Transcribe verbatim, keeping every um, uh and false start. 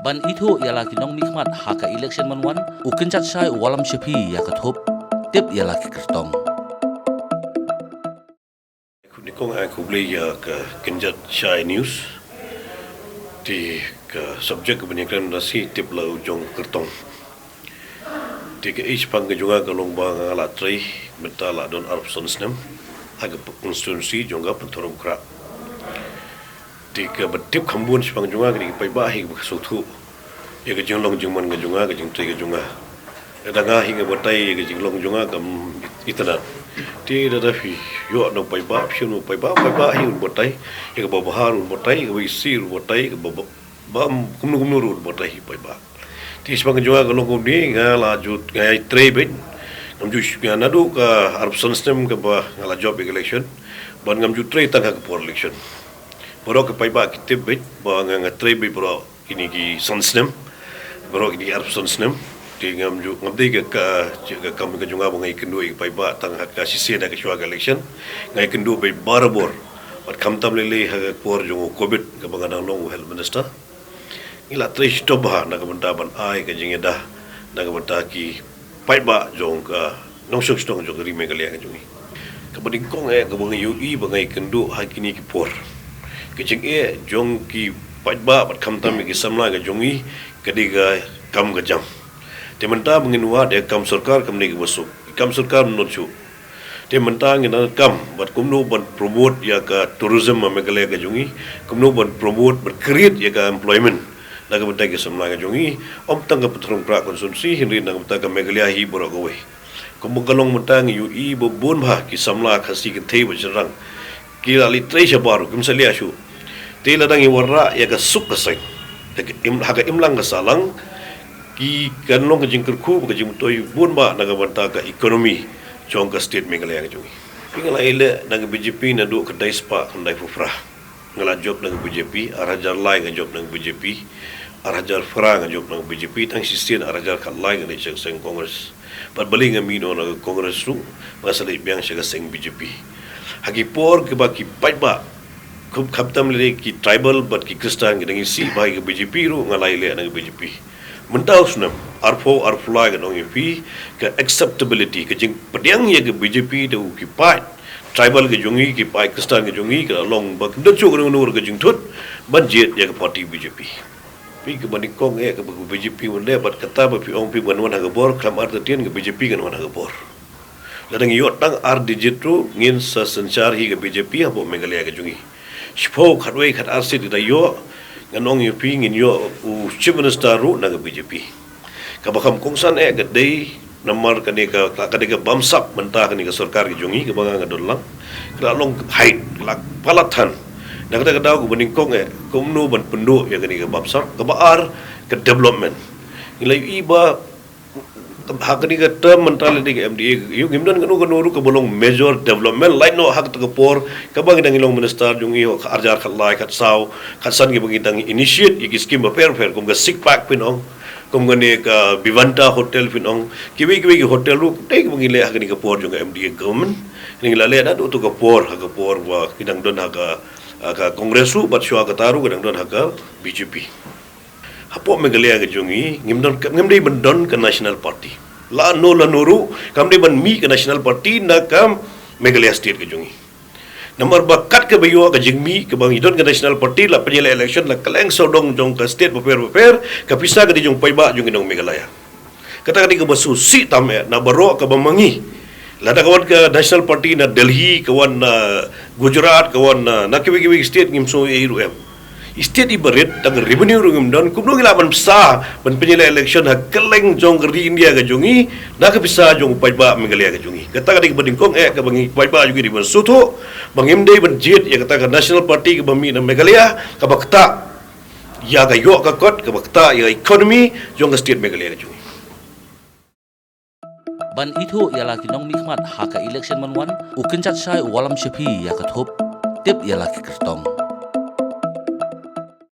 Ban ithuh ïa la ki nongmihkhmat ha ka election ban wan, u kynjat shai u wallam sha phi ïa ka thup. Tip ïa la ki kyrtong. Nyngkong ai khublei ïa ka kynjat shai news. Te ka subject kaba ngi kren da shi tip la u jong kyrtong. Te ka age pang ka jong nga ka long ba nga la trei mynta la don arphew san snem ha ka constituency jong ka Pynthorumkhrah. Te kaba tip kham bun shaphang jong nga ka dei ki paidbah hi kaba sngewthuh ïa ka jinglong jingman ka jong nga, ka jingtrei ka jong nga. Lada nga hi nga batai ïa ka jinglong jong nga kam itynnad. Te lada phi ïoh na u paidbah, phi ïoh na u paidbah, u paidbah hi un batai ïa kaba bha, un batai ïa kaba isih, un batai ïa kaba bam, kumno kumno ruh un batai hi paidbah. Te shaphang ka jong nga ka long kumne, nga la ju, nga ïai trei beit. Ngam ju, nga naduh ka arphew san snem kaba nga la jop ïa ka election, bad ngam ju trei tang ha ka por election. Baroh ki paidbah ki tip beit ba nga, nga trei beit baroh kine ki san snem, baroh kine ki arphew san snem. Te ngam ju, ngam dei ka, ka, ka kam ka jong nga ba nga ïakynduh ïa ki paidbah tang ha ka shisien ha ka shuwa ka election. Nga ïakynduh beit barabor. Bad khamtam lei lei ha ka por jong u covid kaba nga dang long u health minister. Ngi la trei shitom bha na ka bynta ban ai ka jingïada na ka bynta ki paidbah jong ka nongshong shnong jong ka ri Meghalaya ka jong ngi. Kaba nyngkong eh kaba nga ïohi ba nga ïakynduh ha kine ki por, ka jingeh jong ki paidbah bad khamtam ïa ki samla ka jong ngi ka dei ka kam ka jam. Te mynta ba ngin wad ïa ka kam sorkar kam dei kaba suk, ka kam sorkar mynta suk. Te mynta ngin nang kam bad kumno ban promote ïa ka tourism ha Meghalaya ka jong ngi, kumno ban promote, ban create ïa ka employment na ka bynta ki samla ka jong ngi, ym tang ka Pynthorumkhrah constituency hynrei na ka bynta ka Meghalaya hi baroh kawei. Kumba ka long mynta ngi ïohi ba bun bha ki samla Khasi kynthei bad shynrang ki la leit trei shabar ruh, kim sa leit shuh. Te lada ngi wanrah ïa ka suk ka saiñ ha ka im, ha ka imlang ka sahlang, ki kan long ka jingkyrkhu bad ka jingmyntoi bun bha na ka bynta ka economy jong ka state Meghalaya ka jong ngi. Phi, nga la ïaleh na ka B J P naduh khyndai spah khyndaiphew phra. Nga la jop na ka B J P, ar hajar lai nga jop na ka B J P, ar hajar phra nga jop na ka B J P, tang shisien ar hajar khatlai nga leit sha ka seng Congress. Bad balei nga mih noh na ka Congress ruh, nga sa leit biang sha ka seng B J P. Ha ki por kiba ki paidbah, khamtam lei ki tribal bad ki Khristan ki dang isih bha ïa ka B J P ruh, nga la ïaleh na ka B J P. Mynta u snem arphew arphew lai, ngan ong ïa phi, ka acceptability, ka jingpdiang ïa ka B J P da u ki paid tribal ka jong ngi, ki paid Khristan ka jong ngi, ka la long ba kim don shuh kano kano ka jingthut ban jied ïa ka party B J P. Phi, kaba nyngkong eh kaba ka B J P wan leh, bad kata ba phi ong phi ban wan ha ka bor, khlem artatien ka B J P kan wan ha ka bor. Lada ngi ïoh tang ar digit ruh ngin sa synshar hi ka B J P hapoh Meghalaya ka jong ngi. Shiphew, khatwei, khatar seat lada ïoh, ngan ong ïa phi ngin ïoh u Chief Minister ruh na ka B J P. Kaba kham kongsan eh ka dei namar kane ka, ka dei ka bamsap mynta kane ka sorkar ka jong ngi kaba nga nga don lang. Ka la long hait, ka la palat than. Na kata ka daw kaba nyngkong eh kumno ban pynduh ïa kane ka bamsap. Kaba ar, ka development. Ngi la ïohi ba ha kane ka term mynta lane ka M D A, ïoh ngim don kano kano ruh kaba long major development, lait noh ha kata ka por kaba ngi dang long minister jong ngi, ha ka ar hajar khatlai, khatsaw, khatsan, kiba ngi dang initiate ïa ki scheme bapher bapher, kum ka Six Pack phin ong, kum kane ka Vivanta Hotel phin ong, kiwei kiwei ki hotel ruh dei kiba ngi leh ha kane ka por jong ka M D A government. Ngi la leh naduh tu ka por, ha ka por ba ngi dang don ha ka, ha ka Congress ruh, bad shuwa kata ruh ka dang don ha ka B J P. Hapoh Meghalaya ka jong ngi, ngim don, ngim dei ban don ka national party. Lano lano ruh kam dei ban mih ka national party na ka Meghalaya state ka jong ngi. Namar ba kat kaba ïoh ka jingmih kaba ngi don ka national party, la pynïaleh election, la kylleng sawdong jong ka state bapher bapher, ka pisa ka dei jong paidbah jong ngi nong Meghalaya. Kata ka dei kaba sngewsih tam eh na baroh kaba ma ngi. Lada ka wan ka national party na Delhi, ka wan na Gujarat, ka wan na, na kiwei kiwei state, ngim sngew ei ruh em. State iba rit, tang revenue ruh ngim don, kumno ngi lah ban bsa ban pynïaleh election ha kylleng jong ka ri India ka jong ngi na ka pisa jong u paidbah Meghalaya ka jong ngi. Kata ka dei kaba nyngkong eh kaba ngi paidbah jong ngi dei ban sngewthuh ba ngim dei ban jied ïa kata ka national party kaba mih na Meghalaya, kaba ktah ïa ka ïoh ka kot, kaba ktah ïa ka economy jong ka state Meghalaya ka jong ngi. Ban ithuh ïa la ki nongmihkhmat ha ka election ban wan, u kynjat shai u wallam sha phi ïa ka thup. Tip ïa la ki kyrtong.